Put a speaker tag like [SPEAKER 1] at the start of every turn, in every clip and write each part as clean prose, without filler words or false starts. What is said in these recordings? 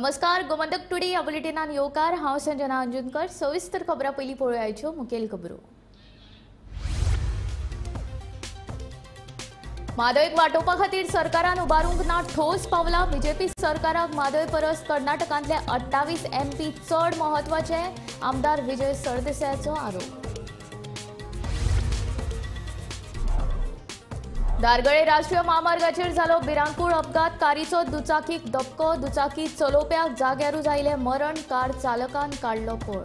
[SPEAKER 1] नमस्कार, गोमंतक टुडे ह्या बुलेटिनान येवकार. हांव संजना अंजुनकर. सविस्तर खबरां पयलीं पळोवयाच्यो मुखेल खबरो. म्हादयक वाटोवपा खातीर सरकारान उबारूंक ना ठोस पावलां. बीजेपी सरकाराक म्हादय परस कर्नाटकांतले 28 एमपी चड म्हत्वाचे, आमदार विजय सरदेसायाचो आरोप. धारगळे राष्ट्रीय म्हामार्गाचेर जालो भिरांकूळ अपघात. कारीचो दुचाकीक धपको, दुचाकी चलोवप्याक जाग्यारूच आयलें मरण. कार चालकान काडलो पळ.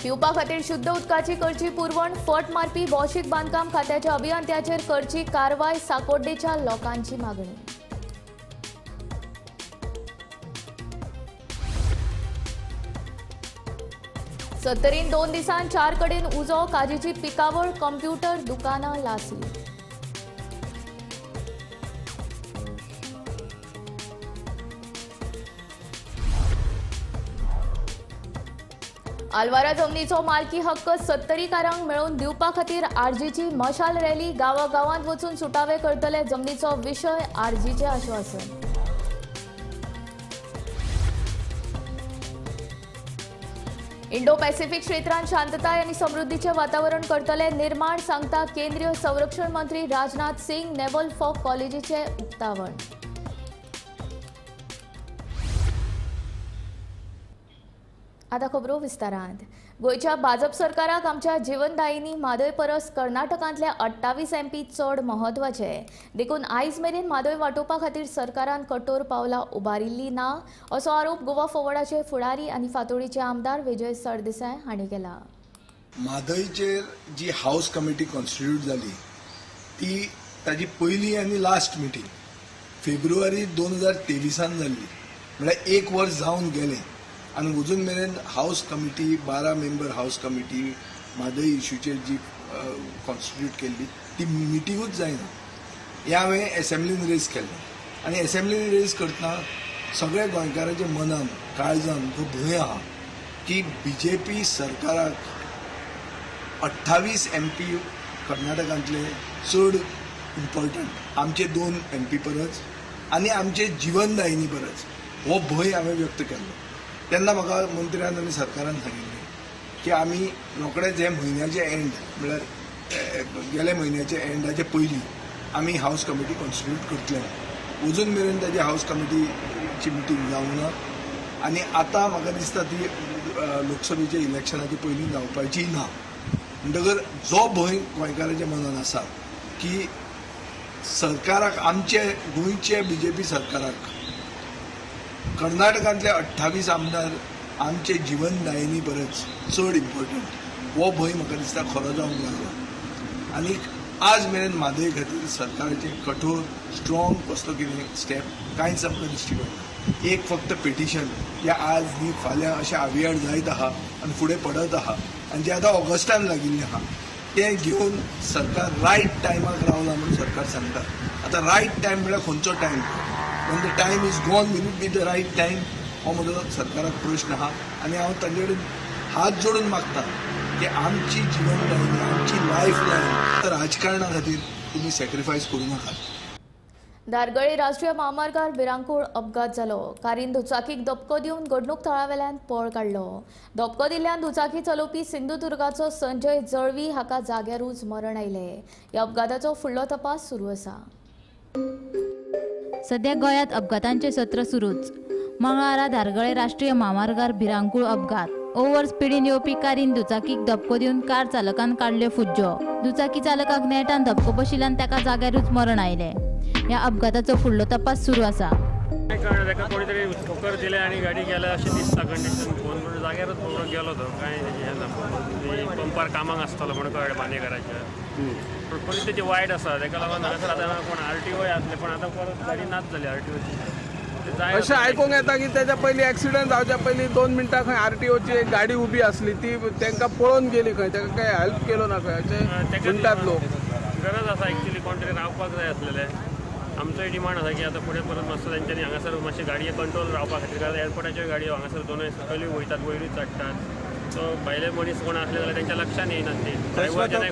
[SPEAKER 1] पिवपा खातीर शुद्ध उदकाची करची पुरवण. फट मारपी भौशीक बांदकाम खात्याच्या अभियंत्याचेर करची कारवाय. साकोड्डेच्या लोकांची मागणी. सत्तरीन 2 दिसांत 4 कडेन उजो. काजीची पिकावळ, कंप्युटर दुकानां लासली. आलवारा जमनीचो मालकी हक्क सत्तरीकारांक मेळोवन दिवपा खातीर आरजीची मशाल रॅली. गांवागांवांत वचून सुटावे करतले. जमनीचो विशय आरजीचें आश्वासन. इंडो पॅसिफिक क्षेत्रांत शांतताय आनी समृद्धीचें वातावरण करतले निर्माण, सांगता केंद्रीय संरक्षण मंत्री राजनाथ सिंग. नेव्हल फॉग कॉलेजीचें उक्तावण. आतां खबरो विस्तारांत. गोंयच्या भाजप सरकाराक आमच्या जिवनदायिनी म्हादय परस कर्नाटकांतले 28 एमपी चड म्हत्वाचे, देखून आयज मेरेन म्हादय वाटोवपा खातीर सरकारान कठोर पावलां उबारिल्लीं ना, असो आरोप गोवा फॉरवर्डाचे फुडारी आनी फातोडीचे आमदार विजय सरदेसाय हांणी केला.
[SPEAKER 2] म्हादयचेर जी हावस कमिटी कॉन्स्टिट्यूट जाली ती ताजी पयली आनी लास्ट मिटींग फेब्रुवारी 2023 जाल्ली, म्हळ्यार 1 वर्स जावन गेलें आनी अजून मेरेन house committee 12 member house committee Mhadei इश्यूचेर जी कॉन्स्टिट्यूट केल्ली ती मिटिंगूच जायना. हें हांवें एसेंब्लीन रेज केल्लें आनी एसेंब्लीन रेज करतना सगळ्या गोंयकारांच्या मनान काळजान जो भंय आहा की बी जे पी सरकाराक 28 एम पी कर्नाटकांतले चड इम्पॉर्टंट, आमचे 2 एम पी परस आनी आमचे जिवनदायिनी परस, हो भंय हांवें व्यक्त केल्लो. तेन्ना म्हाका मंत्र्यान आनी सरकारान सांगिल्लें की आमी रोखडेच हे म्हयन्याचे एंड, म्हळ्यार गेल्या म्हयन्याच्या एंडाचे पयलीं आमी हावस कमिटी कॉन्स्टिट्यूट करतले. अजून मेरेन ताजी हावस कमिटीची मिटींग जावंक ना आनी आतां म्हाका दिसता ती लोकसभेच्या इलेक्शनाचे पयलीं जावपाची ना. म्हणटकर जो भंय गोंयकाराच्या मनान आसा की सरकाराक, आमचे गोंयचे बी जे पी सरकाराक कर्नाटकांतले 28 आमदार आमचे जिवनदायिनी परस चड इम्पॉर्टंट, हो भंय म्हाका दिसता खरो जावंक लागला. आनी आज मेरेन म्हादय खातीर सरकाराचें कठोर स्ट्रॉंग कसलो कितें स्टेप कांयच आमकां दिश्टी पडना. एक फक्त पिटिशन जें आज न्ही फाल्यां अशें आवियाड जायत आहा आनी फुडें पडत आहा आनी जें आतां ऑगस्टान लागिल्लें आहा तें घेवन सरकार रायट टायमाक रावला म्हणून सरकार सांगता. आतां रायट टायम म्हळ्यार खंयचो time? When the time is gone, will it be the right time? हो म्हजो सरकाराक प्रश्न आहा आनी हांव तांचे कडेन हात जोडून मागता की आमची जिवनदायिनी, आमची लायफ लायन राजकारणा खातीर तुमी सॅक्रिफायस करूं नाकात.
[SPEAKER 1] धारगळे राष्ट्रीय म्हामार्गार भिरांकूळ अपघात जालो. कारीन दुचाकीक धपको दिवन घडणूक थळावेल्यान पळ काडलो. धपको दिल्ल्यान दुचाकी चलोवपी सिंधुदुर्गाचो संजय जळवी हाका जाग्यारूच मरण आयलें. ह्या अपघाताचो फुडलो तपास सुरू आसा.
[SPEAKER 3] सध्या गोंयांत अपघातांचे सत्र सुरूच. मंगळारा धारगळे राष्ट्रीय म्हामार्गार भिरांकूळ अपघात. ओव्हर स्पिडीन येवपी कारीन दुचाकीक धपको दिवन कार चालकान काडल्यो फुज्जो. दुचाकी चालकाक नेटान धपको बशिल्ल्यान ताका जाग्यारूच मरण आयलें. ह्या अपघाताचो फुडलो तपास सुरू आसा.
[SPEAKER 4] ताका कोणीतरी ठोकर दिले आनी गाडी गेल्या अशें दिसता कंडिशन. फोन म्हणून जाग्यारूच गेलो तो, कांय हें ना, पंपार कामाक आसतलो म्हणून कळ्ळें बांदेकाराच्या. पूण परिस्थिती वायट आसा, ताका लागून हांगासर आतां कोण आर टी ओय आसले, पण आतां परत गाडी नाच जाली आर टी ओची.
[SPEAKER 5] अशें आयकूंक येता की तेच्या पयलीं एक्सिडंट जावच्या पयलीं 2 मिनटां खंय आर टी ओची एक गाडी उबी आसली, ती तांकां पळोवन गेली खंय, ताका कांय हेल्प केलो ना खंय अशें म्हणटात लोक.
[SPEAKER 4] गरज आसा एक्चुली कोण तरी रावपाक जाय आसलेलें. आमचोय डिमांड आसा की आतां फुडें परत मातसो तेंच्यांनी हांगासर मातशी गाडये कंट्रोल रावपा खातीर, कारण एअरपोर्टाच्यो गाडयो हांगासर दोनूय सकयलूय वयतात, वयरूय चडटात. सो भायले मनीस कोण आसले जाल्यार तेंच्या लक्षान येयनात ती. डायवर्जनाय,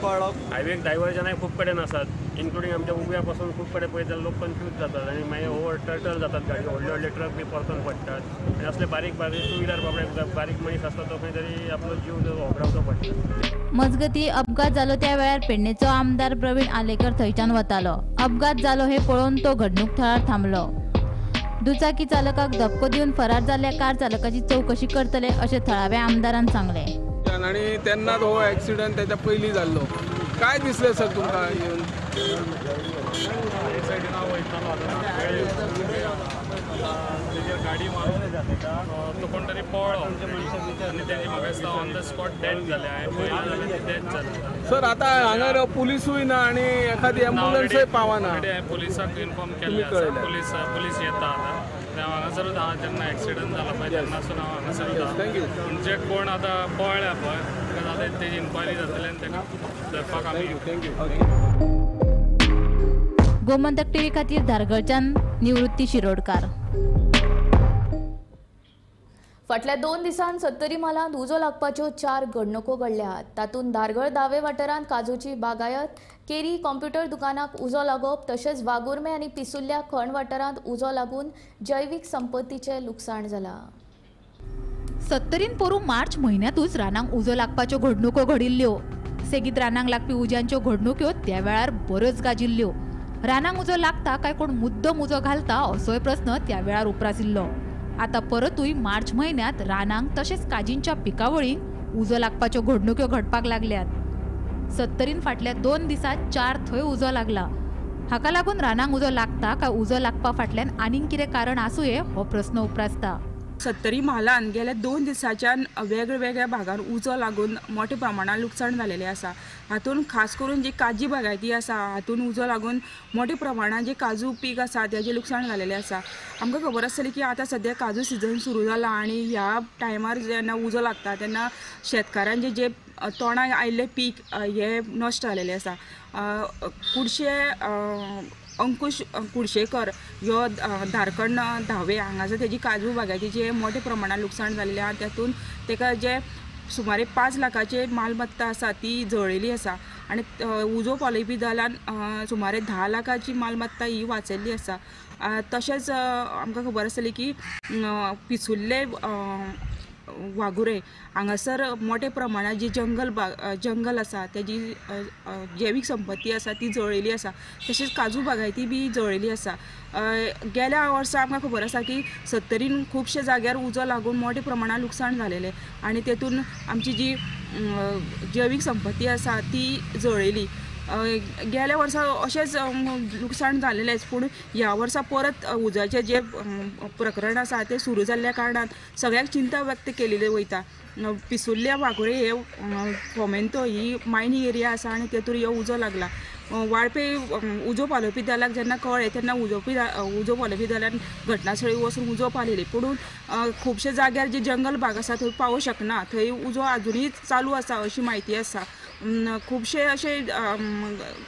[SPEAKER 4] हायवेक डायवर्जनाय खूब कडेन आसात. इन्क्लुडींग आमच्या उब्या पासून खूब कडेन पळयत जाल्यार लोक कन्फ्यूज जातात आनी मागीर ओवर टर्टल जातात गाडी, व्हडले व्हडले ट्रक बी परतून पडटात आनी असले बारीक बारीक टू व्हिलर बाबडे बारीक मनीस आसता तो खंय तरी आपलो जीव होगडावचो पडटा.
[SPEAKER 3] मजगती अपघात जालो त्या वेळार पेडणेचो आमदार प्रवीण आलेकर थंयच्यान वतालो. अपघात जालो हे पळोवन तो घडणूक थळार थांबलो. दुचाकी चालकाक धपको दिवन फरार जाल्ल्या कार चालकाची चवकशी करतले अशें थळाव्या आमदारान सांगलें.
[SPEAKER 5] आनी तेन्नाच हो एक्सिडंट तेच्या पयलीं जाल्लो. काय दिसलें सर तुमकां येवन?
[SPEAKER 4] एक सायडीन हांव वयतालो तेजेर गाडी मारून तो कोण तरी पळ्ळो आनी तेजी म्हाका दिसता ऑन the spot death जालें. हांवें पळयलें जाल्यार ती डेथ जाली.
[SPEAKER 5] सर आतां हांगा पुलिसूय ना आनी एखादी एम्बुलन्सूय पावना.
[SPEAKER 4] हांवें पुलिसाक इन्फॉर्म केल्लें आसा. पुलीस येता आतां. हांव हांगासरूच आहा जेन्ना एक्सिडंट जाला पळय तेन्नासून हांव हांगासरूच आहा. पूण जे कोण आतां पळ्ळ्या पळय ताका आतां तेजी इन्क्वायरी जातली आनी ताका धरपाक आमी.
[SPEAKER 5] Thank you.
[SPEAKER 3] Gomantak TV खातीर धारगळच्यान निवृत्ती शिरोडकार.
[SPEAKER 1] फाटल्या 2 दिसांत सत्तरी म्हालांत उजो लागपाच्यो 4 घडणुको घडल्यात. तातूंत धारगळ दावे वाठारांत काजूची बागायत, केरी कॉम्प्युटर दुकानाक उजो लागप, तशेंच वागुर्मे आनी पिसुल्ल्या खण वाठारांत उजो लागून जैवीक संपत्तीचें लुकसाण जालां.
[SPEAKER 6] सत्तरीन पोरूं मार्च म्हयन्यांतूच रानांक उजो लागपाच्यो घडणुको घडिल्ल्यो. सेगीत रानांक लागपी उज्यांच्यो घडणुक्यो त्या वेळार बऱ्योच गाजिल्ल्यो. रानांक उजो लागता काय कोण मुद्दम उजो घालता असोय प्रस्न त्या वेळार उप्रासिल्लो. आतां परतूय मार्च म्हयन्यांत रानांक तशेंच काजींच्या पिकावळींक उजो लागपाच्यो घडणुक्यो घडपाक लागल्यात. सत्तरीन फाटल्या 2 दिसांत 4 थंय उजो लागला. हाका लागून रानांक उजो लागता काय उजो लागपा फाटल्यान आनीक कितें कारण आसुये हो प्रस्न उप्रासता.
[SPEAKER 7] सत्तरी म्हालान गेल्या 2 दिसांच्यान वेगळ्या भागान उजो लागून मोठ्या प्रमाणात लुकसाण जालेलें आसा. हातून खास करून जी काजी बागायती आसा हातून उजो लागून मोठ्या प्रमाणात जे काजू पीक आसा तेजें लुकसाण जालेलें आसा. आमकां खबर आसतली की आतां सद्या काजू सिजन सुरू जाला आनी ह्या टायमार जेन्ना उजो लागता तेन्ना शेतकारांचे जे तोंडाक आयिल्लें पीक हें नश्ट जालेलें आसा. कुडशे अंकुश कुडशेकर ह्यो धारकण धावे हांगासर तेजी काजू बागायतीचें मोठ्या प्रमाणात लुकसाण जाल्लें आहा. तातूंत ताका जे सुमारे 5 लाखाचे मालमत्ता आसा ती जळिल्ली आसा आनी उजो पालोवपी दलान सुमारे 10 लाखाची मालमत्ता ही वाचयल्ली आसा. तशेंच आमकां खबर आसतली की पिसुल्ले वाघुरे हांगासर मोठ्या प्रमाणात जी जंगल आसा तेजी जैवीक संपत्ती आसा ती जळिल्ली आसा. तशेंच काजू बागायती बी जळिल्ली आसा. गेल्या वर्सा आमकां खबर आसा की सत्तरीन खुबशे जाग्यार उजो लागून मोठ्या प्रमाणात लुकसाण जालेलें आनी तेतून आमची जी जैवीक संपत्ती आसा ती जळिल्ली. गेल्या वर्सा अशेंच लुकसाण जालेलेंच पूण ह्या वर्सा परत उज्याचें जें प्रकरण आसा तें सुरू जाल्ल्या कारणान सगळ्यांक चिंता व्यक्त केलेली वयता. पिसुल्ल्या वाघुरे हे फोमेंतो ही मायनींग एरिया आसा आनी तेतूर हो उजो लागला. वाळपे उजो पालोवपी दलाक जेन्ना कळ्ळें तेन्ना उजो पालोवपी दलान घटनास्थळी वचून उजो पालयली पूण खुबशे जाग्यार जे जंगल भाग आसा थंय पावोंक शकना, थंय उजो आजुनूय चालू आसा अशी म्हायती आसा. खुबशे अशे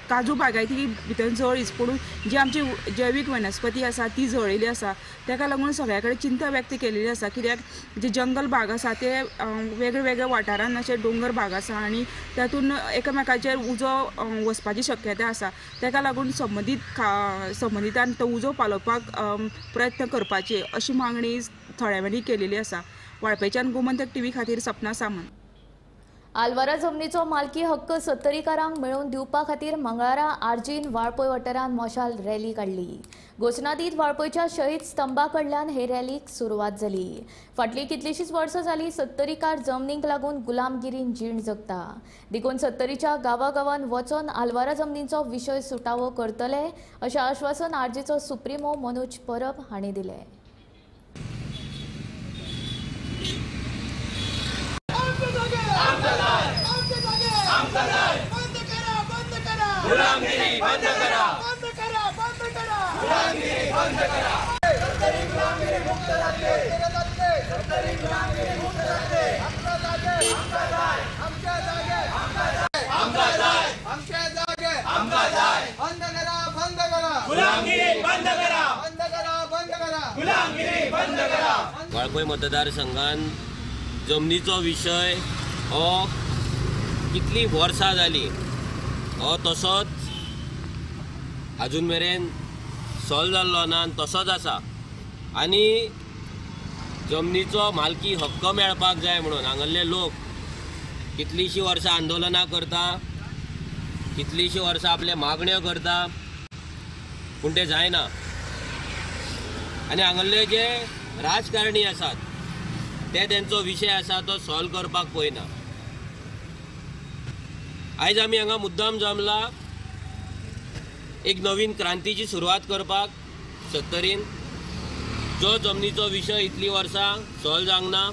[SPEAKER 7] काजू बागायती भितर जळीच पूण जी आमची जैवीक वनस्पती आसा ती जळिल्ली आसा. ताका लागून सगळ्या कडेन चिंता व्यक्त केलेली आसा कित्याक जे जंगल भाग आसा ते वेगळे वेगळे वाठारान अशे दोंगर भाग आसा आनी तातूंत एकामेकाचेर उजो वचपाची शक्यता आसा. ताका लागून संबंदितान तो उजो पालोवपाक प्रयत्न करपाचे अशी मागणी थळाव्यांनी केलेली आसा. वाळपयच्यान गोमंतक टीव्ही खातीर सपना सामंत.
[SPEAKER 1] आलवारा जमनीचो मालकी हक्क सत्तरीकारांक मेळोवन दिवपा खातीर मंगळारा आरजीन वाळपय वाठारांत मशाल रॅली काडली. घोशणा दीत वाळपयच्या शहीद स्तंभा कडल्यान हे रॅलीक सुरवात जाली. फाटलीं कितलींशींच वर्सां जालीं सत्तरीकार जमनीक लागून गुलामगिरीन जीण जगता. देखून सत्तरीच्या गांवागांवान वचोन आलवारा जमनीचो विशय सुटावो करतले अशें आश्वासन आरजीचो सुप्रिमो मनोज परब हांणी दिलें.
[SPEAKER 8] वाळपय मतदारसंघान जमनीचो विशय हो कितली वर्सां जाली हो तसोच अजून मेरेन सॉल्व जाल्लो ना आनी तसोच आसा आनी जमनीचो मालकी हक्क मेळपाक जाय म्हणून हांगासरले लोक कितलींशीं वर्सां आंदोलनां करता, कितलींशीं वर्सां आपले मागण्यो करता, पूण तें जायना. आनी हांगासरले जे राजकारणी आसात ते तेंचो विशय आसा तो सॉल्व करपाक पळयना. आयज आमी हांगा मुद्दाम जमला एक नवीन क्रांतीची सुरवात करपाक. सत्तरीन जो जमनीचो विशय इतलीं वर्सां सॉल्व जावंक ना,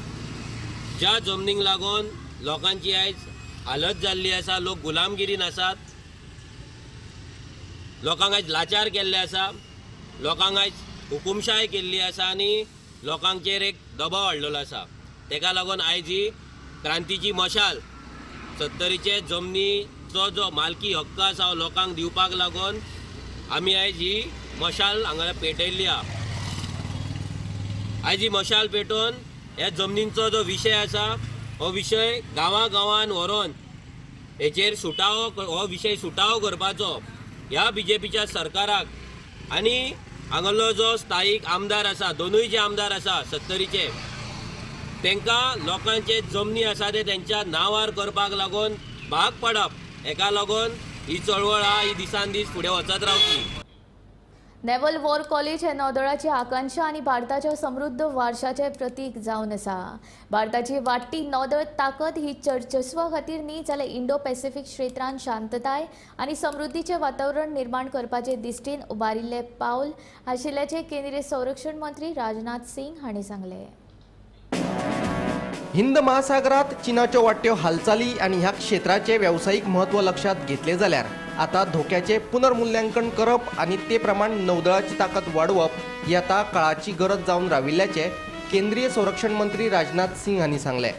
[SPEAKER 8] ज्या जमनीक लागून लोकांची आयज हालत जाल्ली आसा, लोक गुलामगिरीन आसात, लोकांक आयज लाचार केल्ले आसा, लोकांक आयज हुकुमशाय केल्ली आसा आनी लोकांचेर एक दबाव हाडलेलो आसा. तेका लागून आयज ही क्रांतीची मशाल सत्तरीचे जमनीचो जो मालकी हक्क आसा लोकांक दिवपाक लागून आमी आयज ही मशाल हांगा पेटयल्ली आसा. आयज ही मशाल पेटोवन ह्या जमनींचो जो विशय आसा हो विशय गांवां गांवान व्हरोन हेचेर सुटावो, हो विशय सुटावो करपाचो ह्या बीजेपीच्या सरकाराक आनी हांगासरलो जो स्थायीक आमदार आसा, दोनूय जे आमदार आसा सत्तरीचे, तांकां लोकांचे जमनी आसा ते तेंच्या नांवार करपाक लागून भाग पडप, हेका लागून ही चळवळ आहा ही दिसान दीस फुडें वचत रावतली.
[SPEAKER 1] नेव्हल वॉर कॉलेज हे नौदळाची आकांक्षा आनी भारताच्या समृद्ध वारशाचें प्रतीक जावन आसा. भारताची वाडटी नौदळ ताकद ही चर्चस्वा खातीर न्ही जाल्यार इंडो पॅसिफिक क्षेत्रांत शांतताय आनी समृद्धीचें वातावरण निर्माण करपाचे दिश्टीन उबारिल्लें पावल आशिल्ल्याचें केंद्रीय संरक्षण मंत्री राजनाथ सिंग हांणी सांगलें.
[SPEAKER 9] हिंद महासागरात चीनाच्यो वाडट्यो हालचाली आनी ह्या क्षेत्राचें वेवसायीक म्हत्व लक्षांत घेतलें जाल्यार आतां धोक्याचें पुनर्मुल्यांकन करप आनी ते प्रमाण नौदळाची ताकद वाडोवप ही आतां काळाची गरज जावन राविल्ल्याचें केंद्रीय संरक्षण मंत्री राजनाथ सिंग हांणी सांगलें.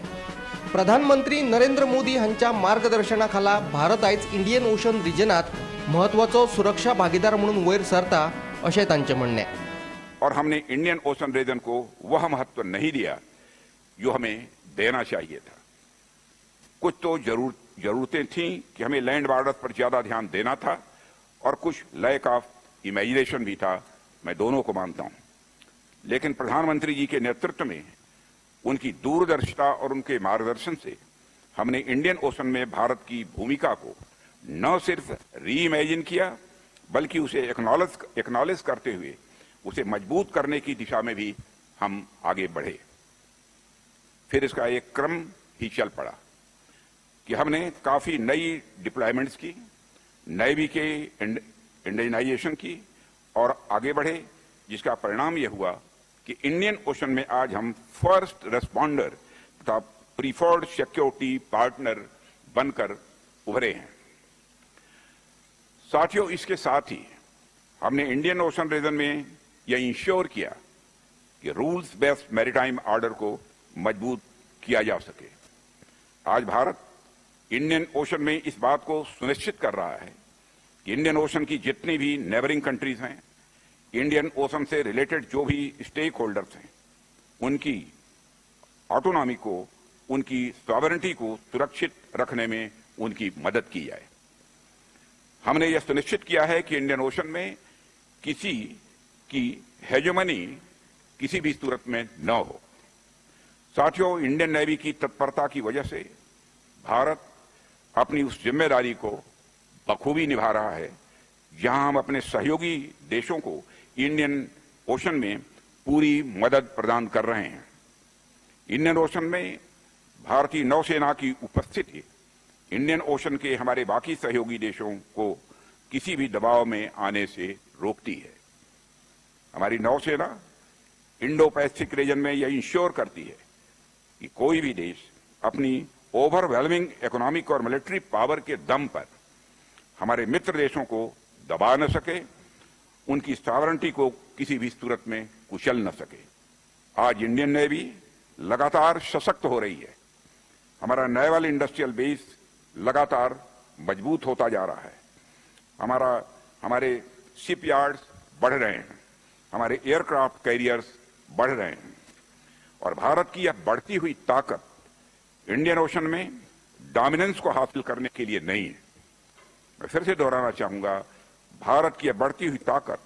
[SPEAKER 9] प्रधानमंत्री नरेंद्र मोदी हांच्या मार्गदर्शना खाला भारत आयज इंडियन ओशन रिजनात म्हत्वाचो सुरक्षा भागीदार म्हणून वयर सरता अशें तांचें म्हणणें.
[SPEAKER 10] और हमने इंडियन ओशन रीजन को वह महत्व नहीं दिया जो हमें देना चाहिए था. कुछ तो जरूरतें थीं कि हमें लैंड बॉर्डर पर ज्यादा ध्यान देना था और कुछ लैक ऑफ इमेजिनेशन भी था, मैं दोनों को मानता हूं. लेकिन प्रधानमंत्री जी के नेतृत्व में उनकी दूरदर्शिता और उनके मार्गदर्शन से हमने इंडियन ओशन में भारत की भूमिका को न सिर्फ रीइमेजिन किया बल्कि उसे एक्नॉलेज करते हुए उसे मजबूत करने की दिशा में भी हम आगे बढ़े. फिर इसका एक क्रम ही चल पड़ा कि हमने काफी नई डिप्लॉयमेंट्स की, नेवी के इंडियनाइजेशन की और आगे बढ़े, जिसका परिणाम यह हुआ कि इंडियन ओशन में आज हम फर्स्ट रेस्पॉन्डर तथा प्रीफर्ड सिक्योरिटी पार्टनर बनकर उभरे हैं. साथियों, इसके साथ ही हमने इंडियन ओशन रीजन में यह इंश्योर किया कि रूल्स बेस्ड मैरीटाइम ऑर्डर को मजबूत किया जा सके. आज भारत इंडियन ओशन में इस बात को सुनिश्चित कर रहा है कि इंडियन ओशन की जितनी भी नेबरिंग कंट्रीज हैं, इंडियन ओशन से रिलेटेड जो भी स्टेक होल्डर्स हैं, उनकी ऑटोनॉमी को, उनकी सॉवरेनिटी को सुरक्षित रखने में उनकी मदद की जाए. हमने यह सुनिश्चित किया है कि इंडियन ओशन में किसी की हेजेमनी किसी भी सूरत में न हो. साथियों, इंडियन नेवी की तत्परता की वजह से भारत अपनी उस जिम्मेदारी को बखूबी निभा रहा है जहां हम अपने सहयोगी देशों को इंडियन ओशन में पूरी मदद प्रदान कर रहे हैं. इंडियन ओशन में भारतीय नौसेना की उपस्थिति इंडियन ओशन के हमारे बाकी सहयोगी देशों को किसी भी दबाव में आने से रोकती है. हमारी नौसेना इंडो पैसिफिक रीजन में यह इंश्योर करती है कि कोई भी देश अपनी ओवरवेलमिंग इकोनॉमिक और मिलिट्री पावर के दम पर हमारे मित्र देशों को दबा न सके, उनकी सॉवरेनिटी को किसी भी सूरत में कुचल न सके. आज इंडियन नेवी लगातार सशक्त हो रही है. हमारा नेवल इंडस्ट्रियल बेस लगातार मजबूत होता जा रहा है. हमारे शिपयार्ड्स बढ़ रहे हैं, हमारे एयरक्राफ्ट कैरियर्स बढ़ रहे हैं और भारत की यह बढ़ती हुई ताकत इंडियन ओशन में डोमिनेंस को हासिल करने के लिए नहीं है। मैं फिर से दोहराना चाहूंगा, भारत की बढ़ती हुई ताकत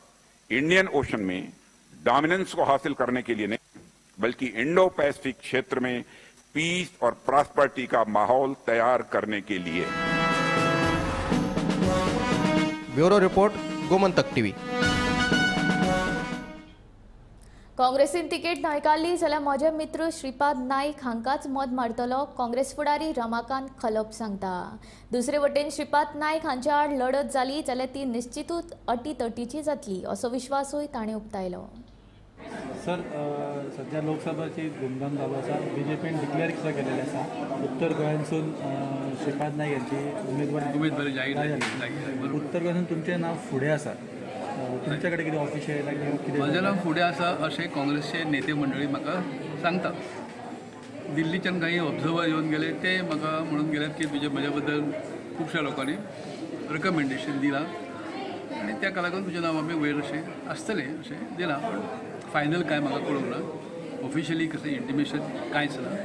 [SPEAKER 10] इंडियन ओशन में डोमिनेंस को हासिल करने के लिए नहीं, बल्कि इंडो पैसिफिक क्षेत्र में पीस और प्रॉस्पेरिटी का माहौल तैयार करने के लिए।
[SPEAKER 9] Bureau report, Gomantak TV.
[SPEAKER 1] काँग्रेसीन ticket न्हयकारली जाल्यार म्हजे मित्र श्रीपाद नाईक हांकांच मत मारतलो, काँग्रेस फुडारी रमाकांत खलप सांगता। दुसरे वटेन श्रीपाद नाईक हांच्या आड लढत जाली जाल्यार ती निश्चितूच अटीतटीची जातली असो विश्वासूय ताणें उक्तायलो।
[SPEAKER 11] सर, सध्या लोकसभाची धुमधाम चालू आसा, बीजेपीन डिक्लेअर सुद्दां केलेलें आसा, उत्तर गोंयांसून श्रीपाद नाईक यांची उमेदवारी जाहीर जाली, उत्तर गोंयांसून तुमचें नांव फुडें आसा, तुमचे कडेन कितें ऑफिशियल कितें?
[SPEAKER 12] म्हजें नांव फुडें आसा अशें काँग्रेसचे नेते मंडळी म्हाका सांगता। दिल्लीच्यान काही ऑब्जर्वर येवन गेले, ते म्हाका म्हणून गेल्यात की तुजे म्हज्या बद्दल खुबश्या लोकांनी रेकमेंडेशन दिलां आनी ताका लागून तुजें नांव आमी वयर अशें आसतलें अशें दिलां, पण फायनल कांय म्हाका कळूंक ना, ऑफिशियली कसलें इंटिमेशन कांयच ना।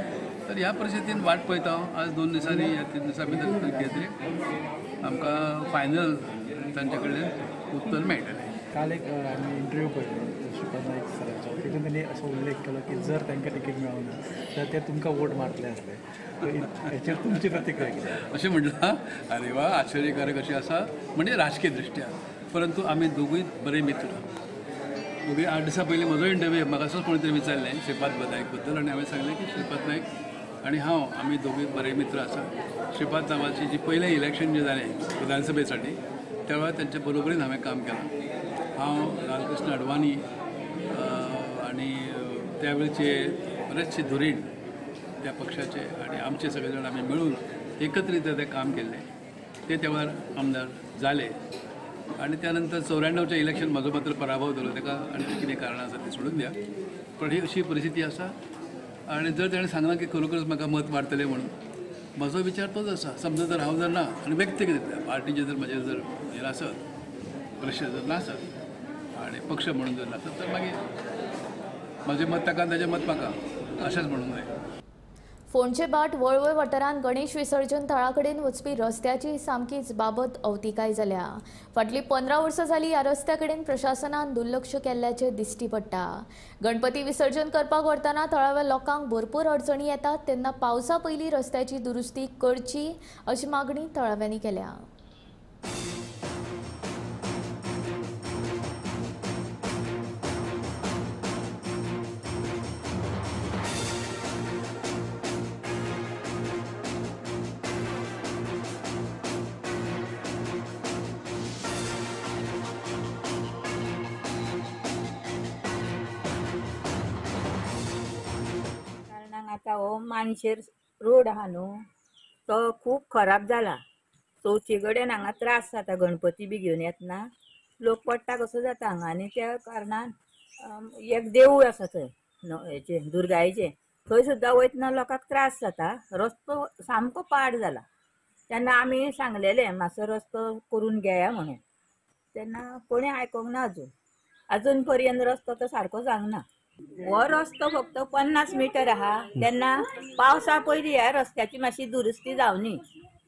[SPEAKER 12] तर ह्या परिस्थितीन वाट पळयता हांव, आज 2 दिसांनी ह्या 3 दिसां भितर कितें तरी आमकां फायनल तांचे कडल्यान उत्तर मेळटलें।
[SPEAKER 11] काल एक आमी इंटरव्यू पळयलो श्रीपाद नाईक सरांचो, तितून त्यांनी असो उल्लेख केलो की जर तांकां तिकीट मेळना तर ते तुमकां वोट मारतले आसले, हेचेर तुमची प्रतिक्रिया कितें?
[SPEAKER 12] अशें म्हणलां, अरे वा, आश्चर्यकारक अशें आसा, म्हणजे राजकीय दृश्ट्या, परंतु आमी दोगूय बरे मित्र। दोगूय 8 दिसां पयलीं म्हजो इंटरव्यू म्हाका असोच कोणी तरी विचारलें श्रीपाद नायक बद्दल, आनी हांवें सांगलें की श्रीपाद नायक आनी हांव आमी दोगूय बरे मित्र आसा। श्रीपाद नावाची जी पयलें इलेक्शन जें जालें विधानसभेसाठी त्या वेळार तांच्या बरोबरीन हांवें काम केलां। हांव, लालकृष्ण अडवाणी आनी त्यावेळचे बरेचशे धुरीण त्या पक्षाचे आनी आमचे सगळे जाण आमी मेळून एकत्रित तें काम केल्लें, ते त्या वेळार आमदार जाले आनी त्यानंतर 94च्या इलेक्शन म्हजो मात्र पराभव जालो, ताका आनी कितें कारणां आसा ती सोडून द्या, पण ही अशी परिस्थिती आसा आनी जर ताणें सांगलां की खरोखरच म्हाका मत मारतलें म्हणून, म्हजो विचार तोच आसा। समजा जर हांव जर ना आनी व्यक्तिगत पार्टीचें जर म्हजें जर हें नासत, प्रश्न जर नासत आनी पक्ष म्हणून जर नासत तर मागीर म्हजें मत ताका ताजें मत म्हाका अशेंच म्हणूंक जाय।
[SPEAKER 1] फोंडचे बाट वळवय वाठारांत गणेश विसर्जन थळा कडेन वचपी रस्त्याची सामकीच बाबत अवतिकाय जाल्या। फाटलीं 15 वर्सां जाली ह्या रस्त्या कडेन प्रशासनान दुर्लक्ष केल्ल्याचें दिश्टी पडटा। गणपती विसर्जन करपाक व्हरतना थळाव्या लोकांक भरपूर अडचणी येतात, तेन्ना पावसा पयलीं रस्त्याची दुरुस्ती करची अशी मागणी थळाव्यांनी केल्या।
[SPEAKER 13] आतां हो मानशेर रोड आहा न्हू तो खूब खराब जाला, चवथी कडेन हांगा त्रास जाता, गणपती बी घेवन येतना लोक पडटा कसो जाता हांगा, आनी त्या कारणान एक देवूळ आसा थंय हेचें दुर्गायेचें, थंय सुद्दां वयतना लोकांक त्रास जाता, रस्तो सामको पाड जाला। तेन्ना आमी सांगलेलें मातसो रस्तो करून घेया म्हणून, तेन्ना कोणें आयकोंक ना, अजून अजून पर्यंत रस्तो तो सारको जावंक ना। हो रस्तो फक्त 50 मिटर आहा, तेन्ना पावसा पयलीं ह्या रस्त्याची मातशी दुरुस्ती जावनी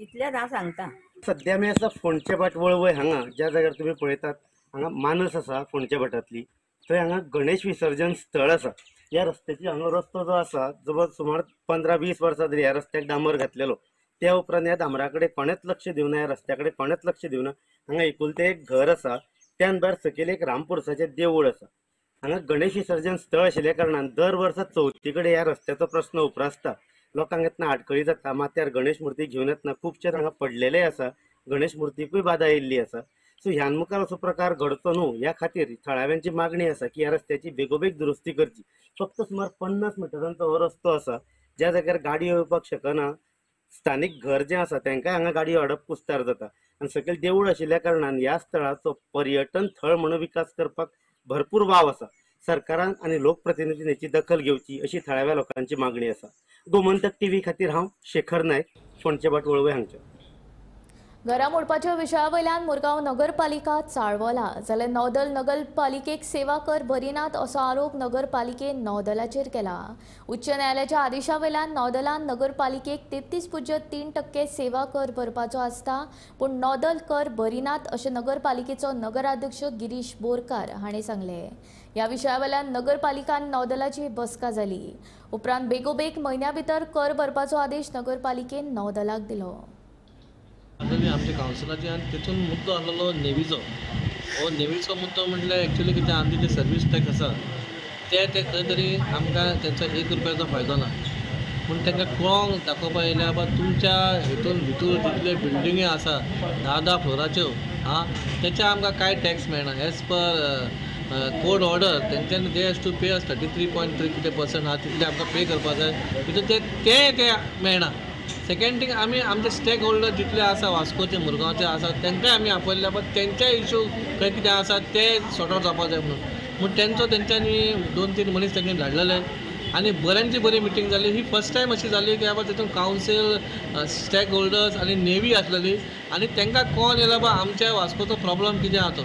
[SPEAKER 13] इतलेंच हांव सांगता।
[SPEAKER 14] सद्या आमी आसा फोंडचे भाट वळवय हांगा, ज्या जाग्यार तुमी पळयतात हांगा मानस आसा फोंडच्या भाटांतली, थंय हांगा गणेश विसर्जन स्थळ आसा। ह्या रस्त्याची हांगा रस्तो जो आसा जवळ सुमार 15-20 वर्सां जाली ह्या रस्त्याक डांबर घातलेलो, त्या उपरांत ह्या डांबरा कडेन कोणेंच लक्ष दिवना, ह्या रस्त्या कडेन कोणेंच लक्ष दिवना। हांगा एकुलतें एक घर आसा, त्यान भायर सकयल एक रामपुरसाचें देवूळ आसा। हांगा गणेश विसर्जन स्थळ आशिल्ल्या कारणान दर वर्सा चवथी कडेन ह्या रस्त्याचो प्रस्न उप्रासता, लोकांक येतना आडखळी जाता, माथ्यार गणेश मुर्ती घेवन येतना खुबशे हांगा पडलेले आसा, गणेश मुर्तीकूय बादा येयल्ली आसा। सो ह्यान मुखार असो प्रकार घडचो न्हू ह्या खातीर थळाव्यांची मागणी आसा की ह्या रस्त्याची बेगोबेग दुरुस्ती करची। फक्त सुमार 50 मिटरांचो हो रस्तो आसा, ज्या जाग्यार गाडी येवपाक शकना, स्थानीक घर जें आसा तांकांय हांगा गाडी हाडप कुस्तार जाता आनी सकयल देवूळ आशिल्ल्या कारणान ह्या स्थळाचो पर्यटन थळ म्हणून विकास करपाक भरपूर वाव आसा। सरकारान आनी लोकप्रतिनिधींनी हेची दखल घेवची अशी थळाव्या लोकांची मागणी आसा। गोमंतक टीव्ही खातीर हांव शेखर नायक, फोंडचे भाट वळवय हांगच्यान।
[SPEAKER 1] घरां मोडपाच्या विशया वयल्यान मुरगांव नगरपालिका चाळवला, जाल्यार नौदल नगरपालिकेक सेवा कर भरिनात असो आरोप नगरपालिकेन नौदलाचेर केला. उच्च न्यायालयाच्या आदेशा वयल्यान नौदलान नगरपालिकेक 33.3% सेवा कर भरपाचो आसता, पूण नौदल कर भरिनात अशें नगरपालिकेचो नगराध्यक्ष गिरीश बोरकार हाणें सांगलें. ह्या विशया वयल्यान नगरपालिकान नौदलाची बसका जाली. उपरांत बेगोबेग म्हयन्या भितर कर भरपाचो आदेश नगरपालिकेन नौदलाक दिलो.
[SPEAKER 15] आमच्या कावन्सिलाचे आनी तेतून मुद्दो आसलेलो नेवीचो. हो नेवीचो मुद्दो म्हटल्यार एक्चुअली कितें आमचे जे सर्वीस टॅक्स आसा ते खंय तरी आमकां तेंचो 1 रुपयाचो फायदो ना, पूण तांकां कळोंक दाखोवपा येयल्या बाबा तुमच्या हितून भितूर जितले बिल्डिंगी आसा 10-10 फ्लोराच्यो आं तेच्या आमकां कांय टॅक्स मेळना. एज पर कोर्ट ऑर्डर तेंच्यांनी they has to pay us 33.3 कितें पर्संट आहा तितले आमकां पे करपाक जाय, भितर ते ते मेळना. सेकेंड थिंग आमी आमचे स्टेक होल्डर जितले आसा वास्कोचे मुरगांवचे आसा तांकांय आमी आपयल्ले, पण तेंचे इशू खंय कितें आसा ते सॉर्ट आवट जावपाक जाय म्हणून म्हूण तेंचो तेंच्यांनी 2-3 मनीस तेंच्यांनी धाडलेले आनी बऱ्यांची बरी मिटींग जाली. ही फर्स्ट टायम अशी जाली की बाबा तितून कावन्सील स्टेक होल्डर्स आनी नेवी आसलेली आनी तांकां कॉल येयला बाबा आमच्या वास्कोचो प्रॉब्लम कितें आहा तो,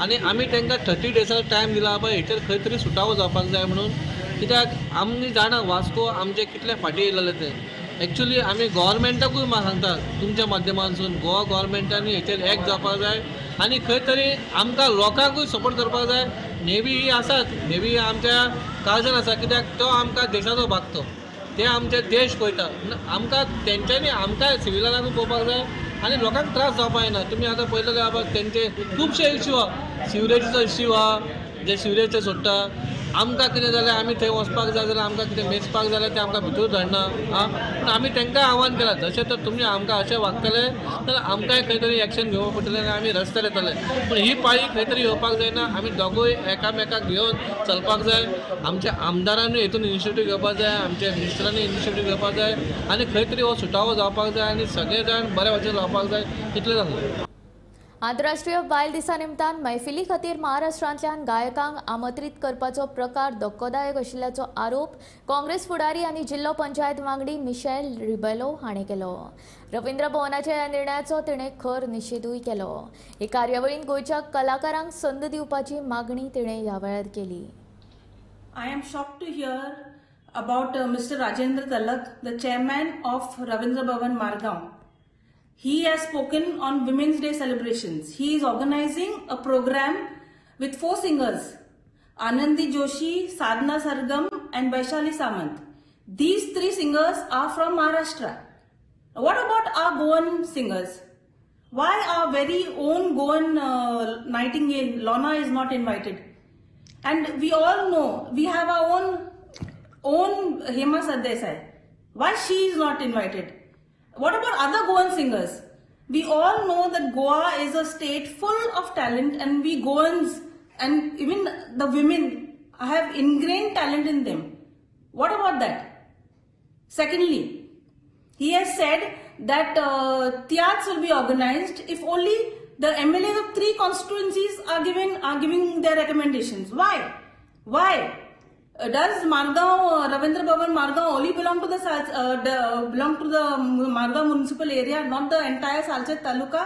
[SPEAKER 15] आनी आमी तांकां 30 डेजाचो टायम दिला बाबा हेचेर खंय तरी सुटावो जावपाक जाय म्हणून. कित्याक आमी जाणा वास्को आमचे कितले फाटीं येयलेले ते. एक्चुअली आमी गव्हर्मेंटाकूय सांगता तुमच्या माध्यमांतसून गोवा गव्हर्मेंटांनी हेचेर एक्ट जावपाक जाय आनी खंय तरी आमकां लोकांकूय सपोर्ट करपाक जाय. नेवी ही आसाच, नेवी ही आमच्या काळजान आसा, कित्याक तो आमकां देशाचो भाग, तो ते आमचे देश पळयता, आमकां तेंच्यांनी आमकां सिविलानाकूय पळोवपाक जाय आनी लोकांक त्रास जावपाक जायना. तुमी आतां पळयतले बाबा तेंचे खुबशे इश्यू आहा, सिवरेजीचो इश्यू आहा, जे सिवरेज सोडटा आमकां कितें जाल्यार आमी थंय वचपाक जाय जाल्यार आमकां कितें मेजपाक जाल्यार तें आमकां भितर धाडना आं. पूण आमी तांकां आव्हान केलां जशें तर तुमी आमकां अशें वागतले जाल्यार आमकांय खंय तरी एक्शन घेवपाक पडटलें आनी आमी रस्त्यार येतले. पूण ही पाळी खंय तरी येवपाक जायना, आमी दोगूय एकामेकाक घेवन चलपाक जाय. आमच्या आमदारांनी हितून इनिशिएटीव घेवपाक जाय, आमच्या मिनिस्टरांनी इनिशिएटीव घेवपाक जाय आनी खंय तरी हो सुटावो जावपाक जाय आनी सगळे जाण बऱ्या भशेन रावपाक जाय, इतलें जालें.
[SPEAKER 1] आंतरराष्ट्रीय बायल दिसा निमतान मैफिली खातीर महाराष्ट्रांतल्यान गायकांक आमंत्रीत करपाचो प्रकार धक्कोदायक आशिल्ल्याचो आरोप काँग्रेस फुडारी आनी जिल्लो पंचायत वांगडी मिशेल रिबेलो हाणें केलो. रवींद्र भवनाच्या ह्या निर्णयाचो तिणें खर निशेधूय केलो. हे कार्यावळींत गोंयच्या कलाकारांक संद दिवपाची मागणी तिणें ह्या वेळार केली.
[SPEAKER 16] I am shocked to hear about Mr. Rajendra Talak, the chairman of Ravindra Bhavan Margao. He has spoken on Women's Day celebrations. He is organizing a program with 4 singers, Anandi Joshi, Sadhana Sargam and Vaishali Samant. These 3 singers are from Maharashtra. What about our Goan singers? Why our very own Goan nightingale, Lona, is not invited? And we all know, we have our own Hema Sardesai. Why she is not invited? What about other Goan singers? We all know that Goa is a state full of talent, and we Goans and even the women have ingrained talent in them. What about that? Secondly, he has said that tiatrs will be organized if only the MLAs of 3 constituencies are giving their recommendations. Why? Why? Does Margao, Ravindra Bhavan Margao only belong to the Margao municipal area, not the entire Salcete taluka?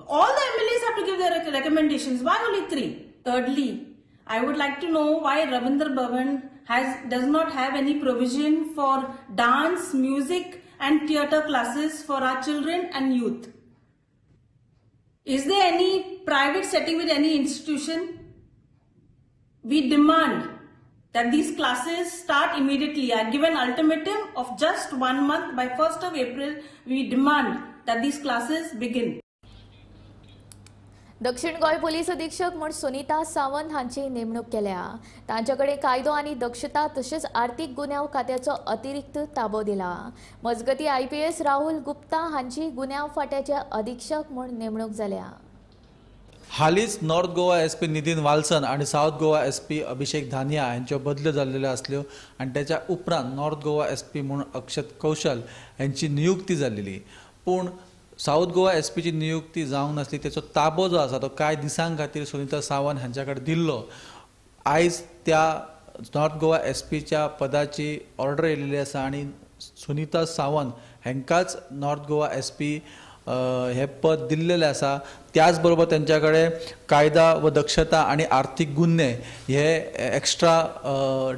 [SPEAKER 16] All the MLAs have to give their recommendations. Why only 3? Thirdly, I would like to know why Ravindra Bhavan does not have any provision for dance, music and theatre classes for our children and youth. Is there any private setting with any institution? We demand that these classes start immediately. I give an ultimatum of just 1 month. By 1st of April, we demand that these classes begin.
[SPEAKER 1] दक्षिण Goa police अधीक्षक म्हूण सुनीता सावंत हांची नेमणूक केल्या. तांचे कडेन कायदो आनी दक्षता तशेंच आर्थीक गुन्यांव खात्याचो अतिरिक्त ताबो दिला. मजगतीं IPS Rahul Gupta हांची गुन्यांव फांट्याचे अधीक्षक म्हूण नेमणूक जाल्या.
[SPEAKER 11] हालींच north Goa SP Nitin Walson आनी सावथ गोवा SP अभिषेक धानिया हांच्यो बदल्यो जाल्ल्यो आसल्यो आनी त्याच्या उपरांत नॉर्थ गोवा SP म्हूण अक्षत कौशल हांची नियुक्ती जाल्ली. पूण सावथ गोवा एसपीची नियुक्ती जावंक नासली. तेचो ताबो जो आसा तो कांय दिसां खातीर सुनीता सावंत हांच्या कडेन दिल्लो. आयज त्या नॉर्थ गोवा एसपीच्या पदाची ऑर्डर येयलेली आसा आनी सुनीता सावंत हांकांच नॉर्थ गोवा एसपी
[SPEAKER 17] हें पद दिल्लेलें आसा. त्याच बरोबर तेंच्या कडेन कायदा व दक्षता आनी आर्थीक गुन्हे हे एक्स्ट्रा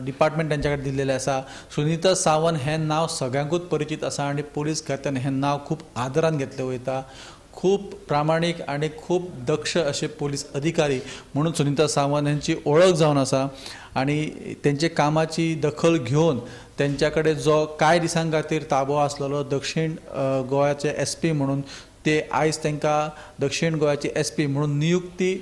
[SPEAKER 17] डिपार्टमेंट तेंच्या कडेन दिल्लेलें आसा. सुनीता सावंत हें नांव सगळ्यांकूच परिचीत आसा आनी पोलीस खात्यान हें नांव खूब आदरान घेतलें वयता. खूब प्रामाणीक आनी खूब दक्ष अशे पोलीस अधिकारी म्हणून सुनीता सावंत यांची ओळख जावन आसा आनी तेंचे कामाची दखल घेवन तेंच्या कडेन जो कांय दिसां खातीर ताबो आसलेलो दक्षिण गोव्याचे SP म्हणून ते आयज तांकां दक्षिण गोव्याचे SP म्हणून नियुक्ती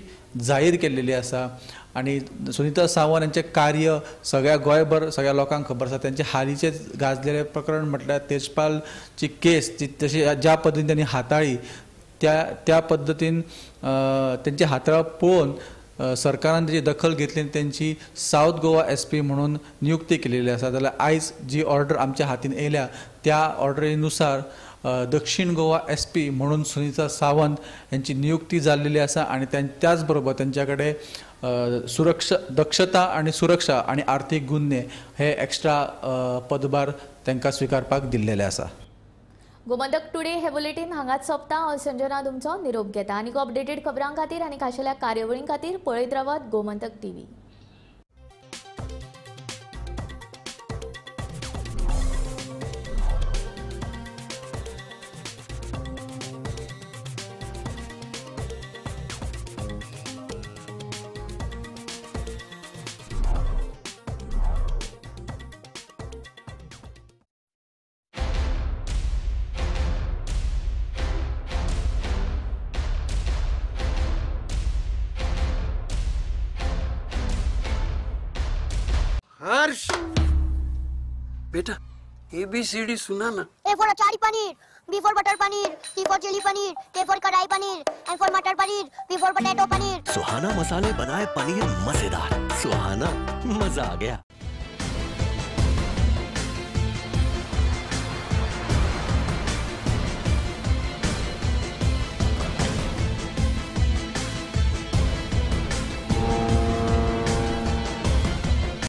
[SPEAKER 17] जाहीर केल्लेली आसा. आनी सुनीता सावंत यांचें कार्य सगळ्या गोंयभर सगळ्या लोकांक खबर आसा. तेंचे हालींचें गाजलेलें प्रकरण म्हटल्यार तेजपालची केस जी तशी ज्या पद्दतीन त्यांनी हाताळ्ळी त्या पद्दतीन तेंचे हाताळप पळोवन सरकारान तेची दखल घेतली आनी तेंची सावथ गोवा SP म्हणून नियुक्ती केलेली आसा. जाल्यार आयज जी ऑर्डर आमच्या हातीन येयल्या त्या ऑर्डरीनुसार दक्षिण गोवा SP म्हणून सुनीता सावंत यांची नियुक्ती जाल्लेली आसा आनी त्याच बरोबर तेंच्या कडेन सुरक्षा दक्षता आनी सुरक्षा आनी आर्थीक गुन्हे हे एक्स्ट्रा पदभार तांकां स्विकारपाक दिल्लेले आसा.
[SPEAKER 1] गोमंतक टुडे हे बुलेटीन हांगाच सोंपता. हांव संजना तुमचो निरोप घेता. आनीक अपडेटेड खबरां खातीर आनी खाशेल्या कार्यावळीं खातीर पळयत रावात गोमंतक टीव्ही.
[SPEAKER 18] हर्ष बेटा ABCD सुना ना.
[SPEAKER 19] A for achari paneer, B for butter paneer, C for chilli paneer, K for kadai paneer, M for matar paneer, P for potato paneer.
[SPEAKER 20] Suhana मसाले बनाए पनीर मजेदार. सुहाना मजा आ गया.